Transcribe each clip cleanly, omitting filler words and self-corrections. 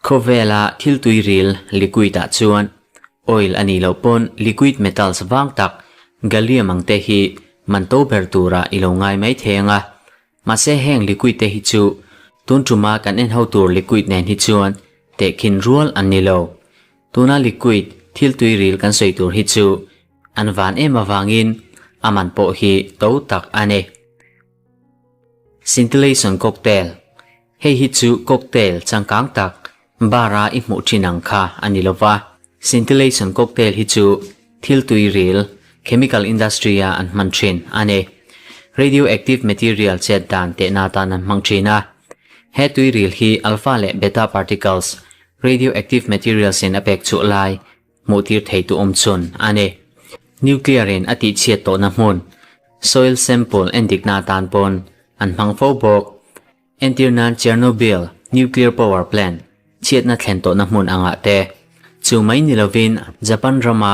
Khawvela thil tui ril liquid ah chuan oil a nih loh pawn liquid metals vang tak gallium ang te hi man to ber turah i lo ngai mai thei ang a. Mahse heng liquid te hi chu tun tuma kan en ho tur liquid nen hi chuan tehkhin rual an ni lo. Tuna liquid thil tui ril kan sawi tur hi chu an van em avangin a man pawh hi to tak a ni. Scintillation cocktail Hei hi chu cocktail changkang tak bar a i hmuh thin ang kha a ni lova. Scintillation cocktail hi chu thil tui ril, chemical industry a an hman thin a ni. Radioactive material chet dan tehna atan an hmang thin a. He tui ril hi alpha leh beta particles, radioactive materials in a pek chhuah lai, hmuh tir thei tu awm chhun a ni. Nuclear in a tihchhiat tawhna hmun, soil sample endikna atan pawn an hmang fo bawk. Entir nan Chernobyl nuclear power plant chhiatna thlen tawhna hmun angah te, chu mai ni lovin Japan rama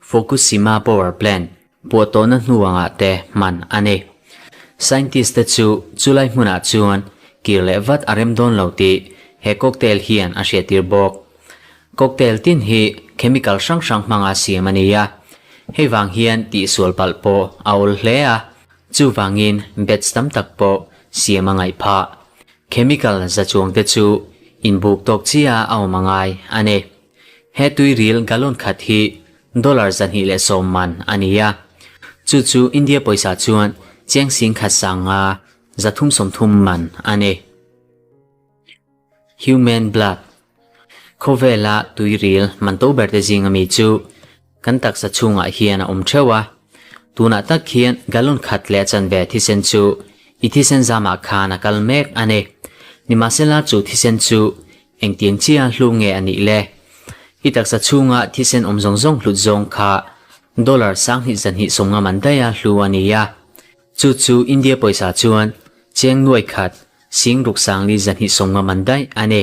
Fukushima power plant puah tawhna hnu angah te hman a ni. Scientist te chu chulai hmunah chuan kir leh vat a rem dawn lo tih he cocktail hian a hriattir bawk. Cocktail tin hi chemical hrang hrang hmanga siam a ni a, hei vang hian tihsual palh pawh a awl hle a, Chuvangin batch tam tak pawh siam a ngaih phah. Chemical za chuang te chu inbuk tawk chiah a awm a ngai a ni. He tuiril gallon khat hi dollar 210 man a ni a. Chu chu India pawisa chuan cheng sing khat sanga 330 man a ni. Human blood Khawvela tuiril man to ber te zing ami chu kan taksa chhungah hian a awm theuh a. Tunah tak hian gallon khat leh chanve thisen chu i thisen zamah khan a kal mek a ni. Nimahsela chu thisen chu engtiang chiah hlu nge a nih le? I taksa chhunga thisen awm zawng zawng hlut zawng kha dollar 2290 man daiha hlu a ni a. Chu chu India pawisa chuan cheng nuai khat sing ruk sangli 290 man daih a ni.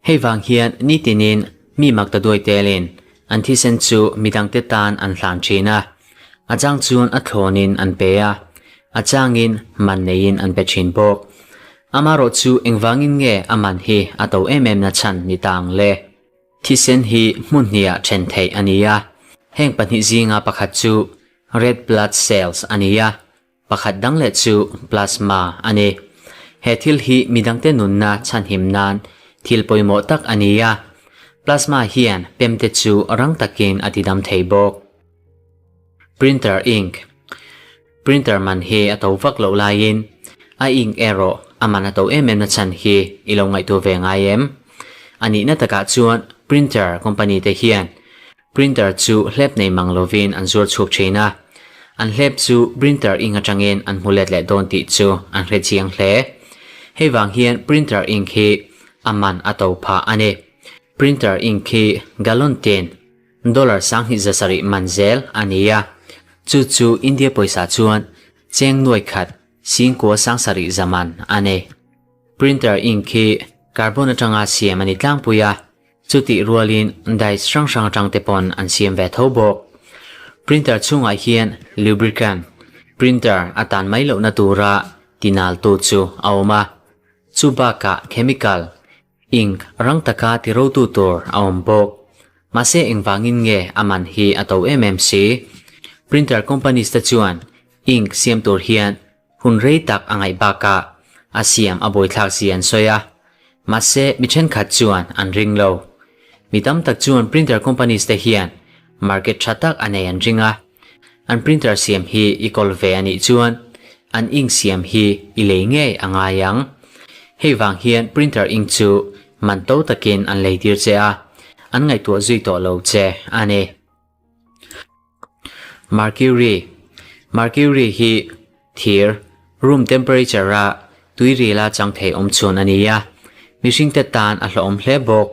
Hei vang hian nitinin mi mak ta duai telin an thisen chu midangte tan an hlan thin a. A chang chuan a thlawnin an pe a, a changin man neiin an pe thin bawk. Amarawh chu engvangin nge a man hi a to em em na chhan ni ta ang le? Thisen hi hmun hniah then theih a ni a, heng pahnih zinga pakhat chu red blood cells a ni a, pakhat dang leh chu plasma a ni. He thil hi midangte nunna chhanhim nan thil pawimawh tak a ni a, plasma hian pemte chu rang takin a tidam thei bawk. Printer ink Printer man hi a to vak loh laiin a ink erawh a man a to em em na chhan hi i lo ngaihtuah ve ngai em? A nihna takah chuan printer company te hian printer chu hlep nei mang lovin an zuar chhuak thin a, an hlep chu printer ink atangin an hmu let leh dawn tih chu an hre chiang hle. Hei vang hian printer ink hi a man a to phah a ni. Printer ink hi gallon tin dollar 2700 man zel a ni a, chu chu India pawisa chuan cheng nuai khat sing kua 7300 man a ni. Printer ink hi carbon atanga siam a ni tlangpui a, chutih rualin dyes hrang hrang atang te pawn an siam ve tho bawk. Printer chhungah hian lubricant, printer a tan mai lohna tura tinal tu chu a awm a, chu bakah chemical, ink rang taka ti rotu tur a awm bawk. Mahse engvangin nge a man hi a to em em si? Printer companies te chuan ink siam tur hian hun rei tak a ngaih bakah a siam a buaithlak si an sawi a. Mahse mi thenkhat chuan an ring lo. Mi tam tak chuan printer companies te hian market tha tak a nei an ring a. An printer siam hi i kawl ve a nih chuan an ink siam hi i lei ngei a ngai ang. Hei vang hian printer ink chu man to takin an lei tir che a, an ngaihtuah zui tawh lo che a ni. Mercury Mercury hi thir, room temperature a tuirila chang thei awm chhun a ni a, mihringte tan a hlawhawm hle bawk.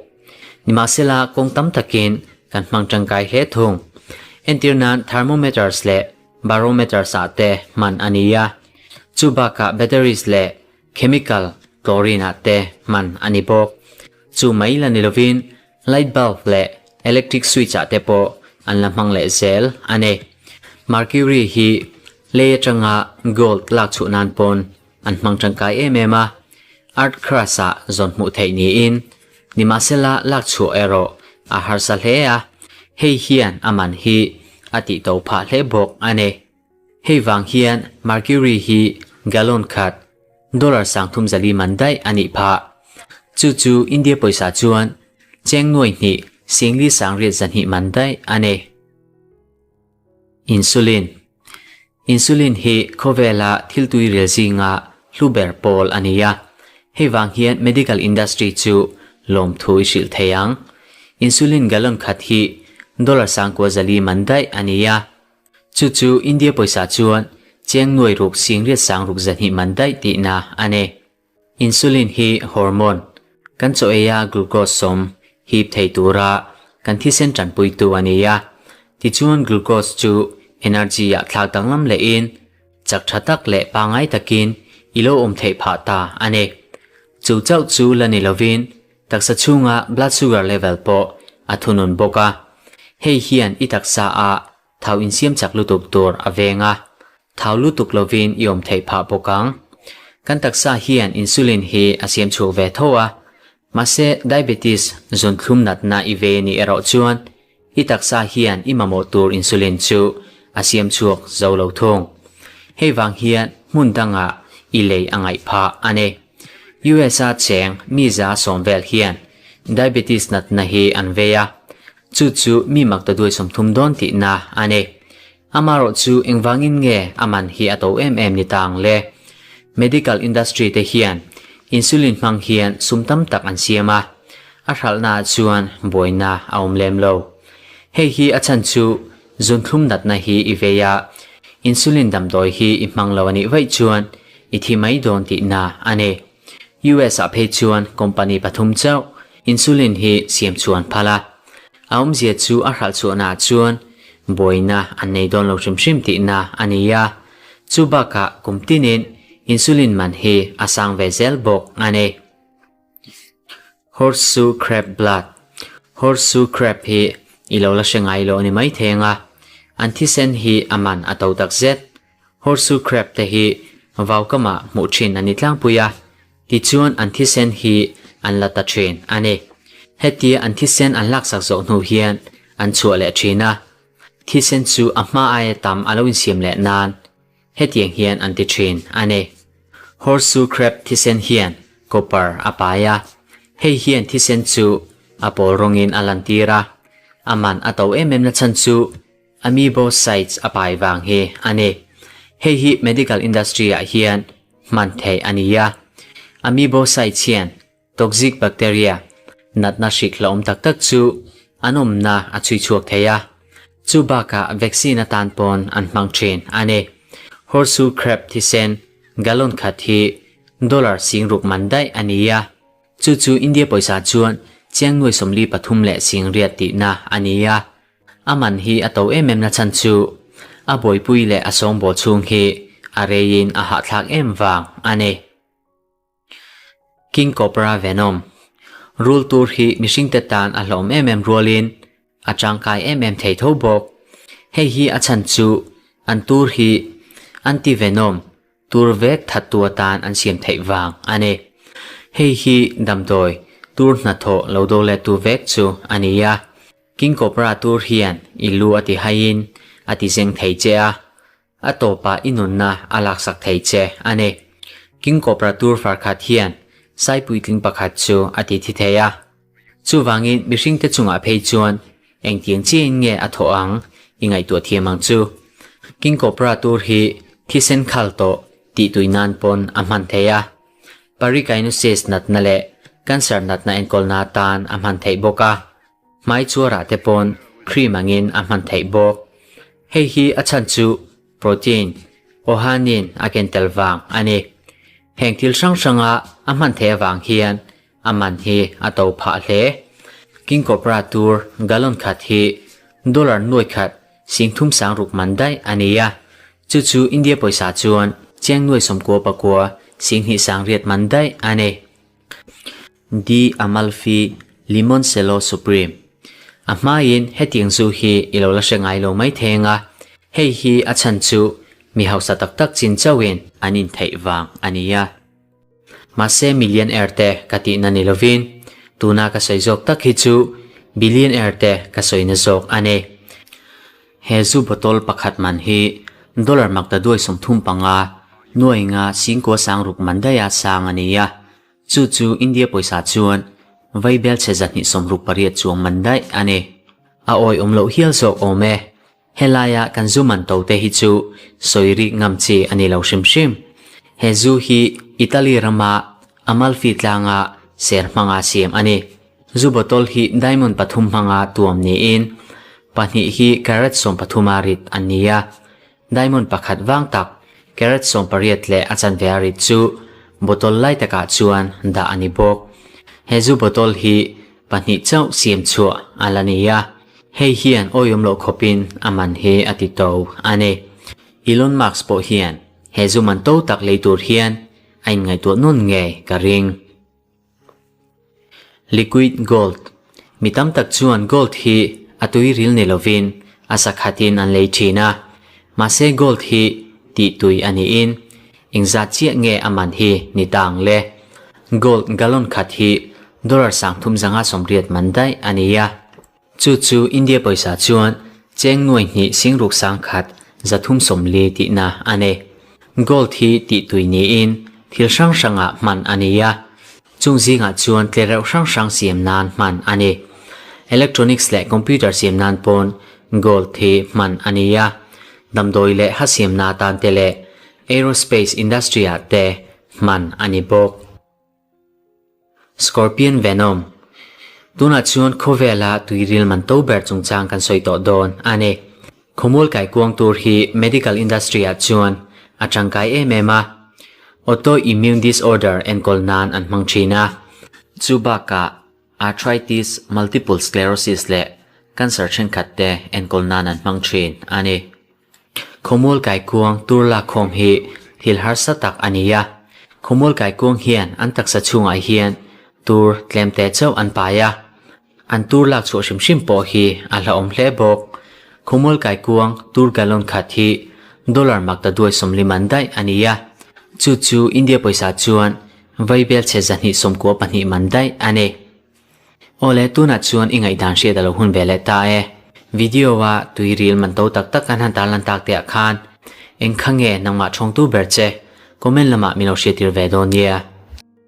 Nimahsela kawng tam takin kan hmang tangkai hle thung. Entir nan thermometers leh barometers ah te hman a ni a, chu bakah batteries leh chemical chlorine ah te hman a ni bawk. Chu mai la ni lovin light bulb leh electric switch ah te pawh an la hmang leh zel a ni. Mercury hi lei atanga gold lak chhuh nan pawn an hmang tangkai em em a, earth crust ah zawn hmuh theih niin. Nimahsela lak chhuah erawh a harsa hle a, hei hian a man hi a tih to phah hle bawk a ni. Hei vang hian mercury hi gallon khat dollar 34 man daih a nih phah. Chu chu India pawisa chuan cheng nuai hnih singli sangriat zahnih man daih a ni. Insulin Insulin hi khawvela thil tui rel zinga hlu ber pawl a ni a, hei vang hian medical industry chu lawmthu i hrilh thei ang. Insulin gallon khat hi dollar 94 man daih a ni a, chu chu India pawisa chuan cheng nuai ruk singriat sangruk zahnih man daih tihna a ni. Insulin hi hormone, kan chaw eia glucose sawm hip thei tura kan thisen tanpuitu a ni a. Tichuan glucose chu energy-ah thlak danglam lehin chak tha tak leh pangngai takin i lo awm theih phah ta a ni. Chu chauh chu la ni lovin taksa chhunga blood sugar level pawh a thunun bawk a. Hei hian i taksa ah Thau insiam chak lutuk tur a veng a, thau lutuk lovin i awm theih phah bawk ang. Kan taksa hian insulin hi a siam chhuak ve tho a, mahse diabetes zunthlum natna i ve ni erawh chuan i taksa hian i mamawh tur insulin chu a siam chhuak zo lo thung. Hei vang hian hmun dangah i lei a ngaih phah a ni. US a cheng mi za sawm vel hian diabetes natna hi an vei a, Chu chu mi mak ta duai 30 dawn tihna a ni. Amarawh chu engvangin nge a man hi a to em em ni ta ang le? Medical industry te hian insulin hmang hian sum tam tak an siam a, a hralhna ah chuan buaina a awm lem lo. Hei hi a chhan chu zunthlum natna hi i vei a, insulin damdawi hi i hmang lo a nih vaih chuan i thi mai dawn tihna a ni. US ah phei chuan company pathum chauh insulin hi siam chhuan phal a, a awmzia chu a hralh chhuahna ah chuan buaina an nei dawn lo hrim hrim tihna a ni a, chu bakah kum tinin insulin man hi a sang ve zel bawk a ni. Horseshoe crab blood Horseshoe crab hi i lo la hre ngai lo a ni maithei ang a, an thisen hi a man a to takzet. Horseshoe crab te hi vaukama hmuh thin an ni tlangpui a, tichuan an thisen hi an la ta thin a ni. Hetia an thisen an laksak zawh hnu hian an chhuah leh thin a, thisen chu a hma aia tam a lo insiam leh nan hetiang hian an ti thin a ni. Horseshoe crab thisen hian copper a pai a, hei hian thisen chu a pawl rawngin a lantir a, a man a to em em na chhan chu Amoebocytes a pai vang hi a ni. Hei hi medical industry ah hian hman theih a ni a. Amoebocytes hian toxic bacteria, natna hrik hlauhawm tak tak chu an awmna a chhui chhuak thei a. Chu bakah vaccine atan pawn an hmang thin a ni. Horseshoe crab thisen gallon khat hi dollar 6000 man daih a ni a. Chu chu India pawisa chuan chiang nuai 43 leh 80 tihna a ni a. A man hi a to em em na chhan chu a buaipui leh a sawngbawl chhung hi a reiin a hahthlak em vang a ni. King Cobra Venom Rul tur hi mihringte tan a hlawm em em rualin a tangkai em em thei tho bawk. Hei hi a chhan chu an tur hi anti-venom tur vek thattu atan an siam theih vang a ni. Hei hi damdawi tur hnathawh lo do lettu vek chu a ni a. King Cobra tur hian i lu a ti haiin a ti zeng thei che a, a tawpah i nunna a laksak thei che a ni. King Cobra tur far khat hian sai puitling pakhat chu a ti thi thei a. Chuvangin mihringte chungah phei chuan engtiang chiahin nge a thawh ang i ngaihtuah thiam ang chu. King Cobra tur hi thisen khal tawh tih tui nan pawn a hman thei a. Parikinosis natna leh cancer natna enkawlna atan a hman theih bawk a, hmai chuarah te pawn cream angin a hman theih bawk. Hei hi a chhan chu protein, ohanin a ken tel vang a ni. Heng thil hrang hranga a hman theih avang hian a man hi a to phah hle. King Cobra tur gallon khat hi dollar nuai khat 30 sangruk man daih a ni a, chu chu India pawisa chuan chiang nuai 99 10 sangriat man daih a ni. Di Amalfi Limoncello Supreme A hmain hetiang zu hi i lo la hre ngai lo mai theng a, hei hi a chhan chu mi hausa tak tak chin chauhin an intheih vang a ni a. Mahse millionaire te ka tihna ni lovin. Tuna ka sawi zawk tak hi chu billionaire te ka sawina zawk a ni. He zu bottle pakhat man hi dollar maktaduai 35, nuai nga singkua sangruk man daiha sang a ni a. Chu chu India pawisa chuan vaibelchhe 268 chuang man daih a ni. A awihawm loh hial zawk awm e. Helaia kan zu man to te hi chu sawi rik ngam chi a ni lo hrim hrim. He zu hi Italy rama Amalfi tlanga ser hmanga siam a ni. Zu bottle hi diamond pathum hmanga tuam niin pahnih hi carat 13 a rit an ni a. Diamond pakhat vang tak carat 18 leh a chanve a rit chu bottle lai takah chuan dah a ni bawk. He zu bottle hi pahnih chauh siam chhuah a la ni a, hei hian awihawm loh khawpin a man hi a ti to a ni. Elon Musk pawh hian he zu man to tak lei tur hian a inngaihtuah nawn ngei ka ring. Liquid Gold, Mi tam tak chuan gold hi a tui ril ni lovin a sakhatin an lei thin a, mahse gold hi tih tui a niin engzat chiah nge a man hi ni ta ang le? Gold gallon khat hi dollar 3580 man daih a ni a. Chu chu India pawisa chuan cheng nuai hnih singruk sangkhat 340 tihna a ni. Gold hi tih tui niin thil hrang hrangah hman a ni a, chung zingah chuan tlereuh hrang hrang siam nan hman a ni. Electronics leh computer siam nan pawn gold hi hman a ni a, damdawi leh ha siamna atan te leh aerospace industry ah te hman a ni bawk. Scorpion Venom, Tunah chuan khawvela tuiril man to ber chungchang kan sawi tawh dawn a ni. Khawmual kaikuang tur hi medical industry ah chuan a tangkai em em a. Autoimmune disorder enkawl nan an hmang thin a. Chu bakah arthritis, multiple sclerosis leh cancer thenkhat te enkawl nan an hmang thin a ni. Khawmual kaikuang tur lakkhawm hi thil harsa tak a ni a. Khawmual kaikuang hian an taksa chhungah hian tur tlem te chauh an pai a. An tur lak chhuah hrim hrim pawh hi a hlauhawm hle bawk. Khawmual kaikuang tur gallon khat hi dollar maktaduai 40 man daih a ni a. Chu chu India pawisa chuan vaibelchhe 294 man daih a ni. Awle, tunah chuan i ngaihdan hriat a lo hun ve leh ta e. Video a tui ril man to tak tak kan han tarlan tak te ah khan eng kha nge nangmah thawngtu ber che? Comment lamah min lo hriattir ve dawn nia.